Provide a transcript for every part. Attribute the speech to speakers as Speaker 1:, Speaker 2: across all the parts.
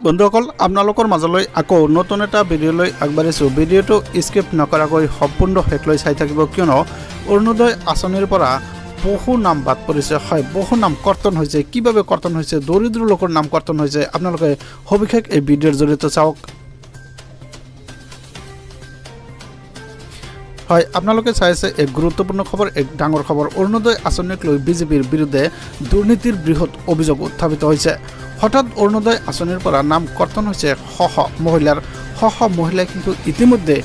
Speaker 1: বন্ধুসকল আপোনালোকৰ মাজলৈ আকৌ নতুন এটা ভিডিঅ'লৈ আগবাঢ়িছোঁ। ভিডিঅ'টো স্কিপ নকৰাকৈ সম্পূৰ্ণ শেষলৈ চাই থাকিব, কিয়নো অৰুণোদয় আঁচনিৰ পৰা বহু নাম বাদ পৰিছে। হয়, বহু নাম কৰ্তন হৈছে। কিভাৱে কৰ্তন হৈছে, দৰিদ্ৰ লোকৰ নাম কৰ্তন হৈছে, আপোনালোকে সবিশেষ এই ভিডিঅ'ৰ জৰিয়তে চাওক। হয়, আপোনালোকে চাইছে এক গুৰুত্বপূৰ্ণ খবৰ, এক ডাঙৰ খবৰ। অৰুণোদয় আঁচনিক লৈ বিজেপিৰ বিৰুদ্ধে দুৰ্নীতিৰ বৃহৎ অভিযোগ উত্থাপিত হৈছে। হঠাৎ অৰুণোদয় আঁচনিৰ পৰা নাম কৰ্তন হৈছে শ শ মহিলাৰ। শ শ মহিলাই কিন্তু ইতিমধ্যে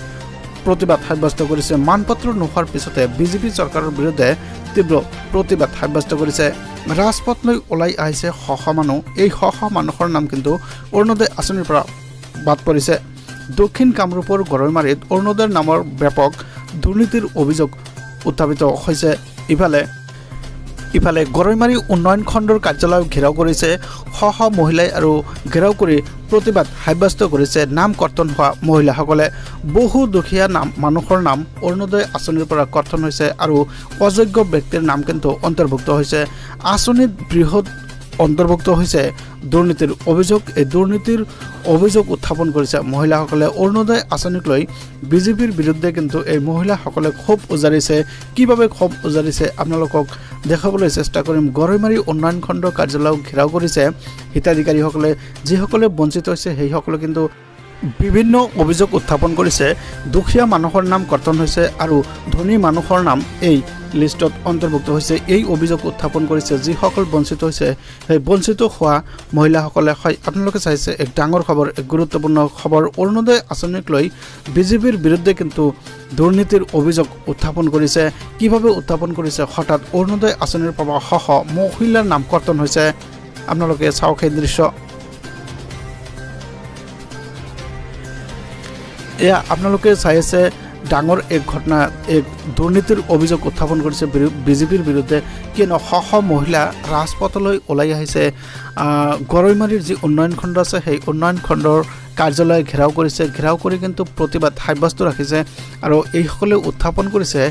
Speaker 1: প্ৰতিবাদ সাব্যস্ত কৰিছে। মানপত্ৰ নোহোৱাৰ পিছতে বিজেপি চৰকাৰৰ বিৰুদ্ধে তীব্ৰ প্ৰতিবাদ সাব্যস্ত কৰিছে। ৰাজপথলৈ ওলাই আহিছে শ শ মানুহ। এই শ শ মানুহৰ নাম কিন্তু অৰুণোদয় আঁচনিৰ পৰা বাদ পৰিছে। দক্ষিণ কামৰূপৰ গৰৈমাৰীত অৰুণোদয়ৰ নামৰ ব্যাপক দুৰ্নীতিৰ অভিযোগ উত্থাপিত হৈছে। ইফালে গৰৈমাৰী উন্নয়ন খণ্ডৰ কাৰ্যালয় ঘেৰাও কৰিছে শ শ মহিলাই আৰু ঘেৰাও কৰি প্ৰতিবাদ সাব্যস্ত কৰিছে নাম কৰ্তন হোৱা মহিলাসকলে। বহু দুখীয়া নাম মানুহৰ নাম অৰুণোদয় আঁচনিৰ পৰা কৰ্তন হৈছে আৰু অযোগ্য ব্যক্তিৰ নাম কিন্তু অন্তৰ্ভুক্ত হৈছে। আঁচনিত বৃহৎ অন্তৰ্ভুক্ত হৈছে দুৰ্নীতিৰ অভিযোগ। এই দুৰ্নীতিৰ অভিযোগ উত্থাপন কৰিছে মহিলাসকলে। অৰুণোদয় আঁচনিক লৈ বিজেপিৰ বিৰুদ্ধে কিন্তু এই মহিলাসকলে ক্ষোভ উজাৰিছে। কিভাৱে ক্ষোভ উজাৰিছে আপোনালোকক দেখাবলৈ চেষ্টা কৰিম। গৰৈমাৰী উন্নয়ন খণ্ড কাৰ্যালয় ঘেৰাও কৰিছে হিতাধিকাৰীসকলে। যিসকলে বঞ্চিত হৈছে সেইসকলে কিন্তু বিভিন্ন অভিযোগ উত্থাপন কৰিছে। দুখীয়া মানুহৰ নাম কৰ্তন হৈছে আৰু ধনী মানুহৰ নাম এই লিষ্টত অন্তৰ্ভুক্ত হৈছে। এই অভিযোগ উত্থাপন কৰিছে যিসকল বঞ্চিত হৈছে, সেই বঞ্চিত হোৱা মহিলাসকলে। হয়, আপোনালোকে চাইছে এক ডাঙৰ খবৰ, এক গুৰুত্বপূৰ্ণ খবৰ। অৰুণোদয় আঁচনিক লৈ বিজেপিৰ বিৰুদ্ধে কিন্তু দুৰ্নীতিৰ অভিযোগ উত্থাপন কৰিছে। কিভাৱে উত্থাপন কৰিছে, হঠাৎ অৰুণোদয় আঁচনিৰ পৰা শ শ মহিলাৰ নাম কৰ্তন হৈছে। আপোনালোকে চাওক সেই দৃশ্য। এয়া আপোনালোকে চাই আছে ডাঙৰ এক ঘটনা, এক দুৰ্নীতিৰ অভিযোগ উত্থাপন কৰিছে বিজেপিৰ বিৰুদ্ধে। কিয়নো শ শ মহিলা ৰাজপথলৈ ওলাই আহিছে। গৰৈমাৰীৰ যি উন্নয়ন খণ্ড আছে সেই উন্নয়ন খণ্ডৰ কাৰ্যালয় ঘেৰাও কৰিছে। ঘেৰাও কৰি কিন্তু প্ৰতিবাদ সাব্যস্ত ৰাখিছে আৰু এইসকলে উত্থাপন কৰিছে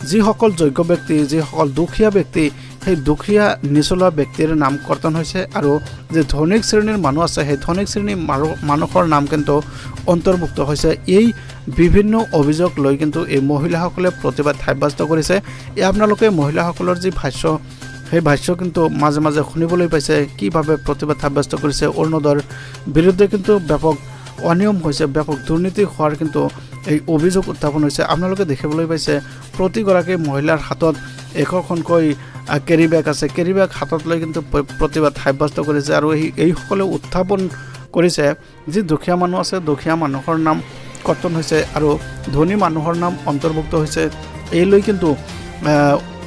Speaker 1: যিসকল যোগ্য ব্যক্তি, যিসকল দুখীয়া ব্যক্তি, সেই দুখীয়া নিচলা ব্যক্তিৰ নাম কৰ্তন হৈছে আৰু যি ধনিক শ্ৰেণীৰ মানুহ আছে সেই ধনিক শ্ৰেণীৰ মানুহৰ নাম কিন্তু অন্তৰ্ভুক্ত হৈছে। এই বিভিন্ন অভিযোগ লৈ কিন্তু এই মহিলাসকলে প্ৰতিবাদ সাব্যস্ত কৰিছে। এই আপোনালোকে মহিলাসকলৰ যি ভাষ্য, সেই ভাষ্য কিন্তু মাজে মাজে শুনিবলৈ পাইছে কিভাৱে প্ৰতিবাদ সাব্যস্ত কৰিছে। অৰুণোদয়ৰ বিৰুদ্ধে কিন্তু ব্যাপক অনিয়ম হৈছে, ব্যাপক দুৰ্নীতি হোৱাৰ কিন্তু এই অভিযোগ উত্থাপন হৈছে। আপোনালোকে দেখিবলৈ পাইছে প্ৰতিগৰাকী মহিলাৰ হাতত একোখনকৈ কেৰি বেগ আছে। কেৰি বেগ হাতত লৈ কিন্তু প্ৰতিবাদ সাব্যস্ত কৰিছে আৰু এইসকলে উত্থাপন কৰিছে যি দুখীয়া মানুহ আছে দুখীয়া মানুহৰ নাম কৰ্তন হৈছে আৰু ধনী মানুহৰ নাম অন্তৰ্ভুক্ত হৈছে। এই লৈ কিন্তু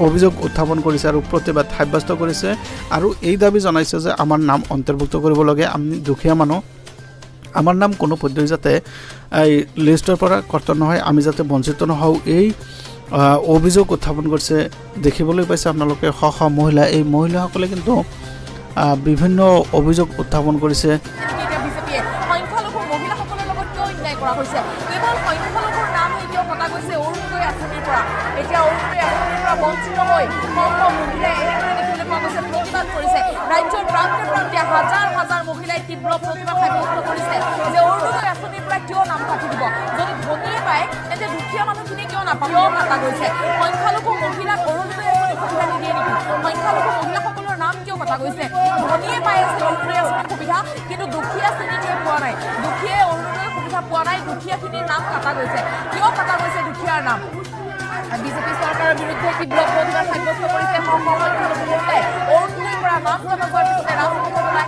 Speaker 1: অভিযোগ উত্থাপন কৰিছে আৰু প্ৰতিবাদ সাব্যস্ত কৰিছে আৰু এই দাবী জনাইছে যে আমাৰ নাম অন্তৰ্ভুক্ত কৰিব লাগে, আমি দুখীয়া মানুহ, আমাৰ নাম কোনো পদ্ধতি যাতে এই লিষ্টৰ পৰা কৰ্তন নহয়, আমি যাতে বঞ্চিত নহওঁ, এই অভিযোগ উত্থাপন কৰিছে। দেখিবলৈ পাইছে আপোনালোকে শ শ মহিলা। এই মহিলাসকলে কিন্তু বিভিন্ন অভিযোগ উত্থাপন কৰিছে।
Speaker 2: ৰাজ্যৰ প্ৰান্তে প্ৰান্তে হাজাৰ হাজাৰ মহিলাই তীব্ৰ প্ৰতিবাদ সাব্যস্ত কৰিছে যে অৰুণোদয় আঁচনিৰ পৰা কিয় নাম কাটি দিব, যদি ধনীয়ে পায় তেন্তে দুখীয়া মানুহখিনি কিয় নাপাব, কিয় কাটা গৈছে? সংখ্যালঘু মহিলাক অৰুণোদয় আঁচনিৰ সুবিধা নিদিয়ে নেকি? সংখ্যালঘু মহিলাসকলৰ নাম কিয় কটা গৈছে? ধনীয়ে পাই আছে অৰুণোদয় আঁচনিৰ সুবিধা, কিন্তু দুখীয়া শ্ৰেণীটোৱে পোৱা নাই। দুখীয়াই অৰুণোদয়ৰ সুবিধা পোৱা নাই, দুখীয়াখিনিৰ নাম কাটা গৈছে। কিয় কাটা গৈছে দুখীয়াৰ নাম? বিজেপি চৰকাৰৰ বিৰুদ্ধে তীব্ৰ প্ৰতিবাদ সাব্যস্ত কৰিছে শ শ সংখ্যালঘু মহিলাই। অৰুণোদয়ৰ পৰা নাম কটা যোৱাৰ পিছতে ৰাজপথত ওলাই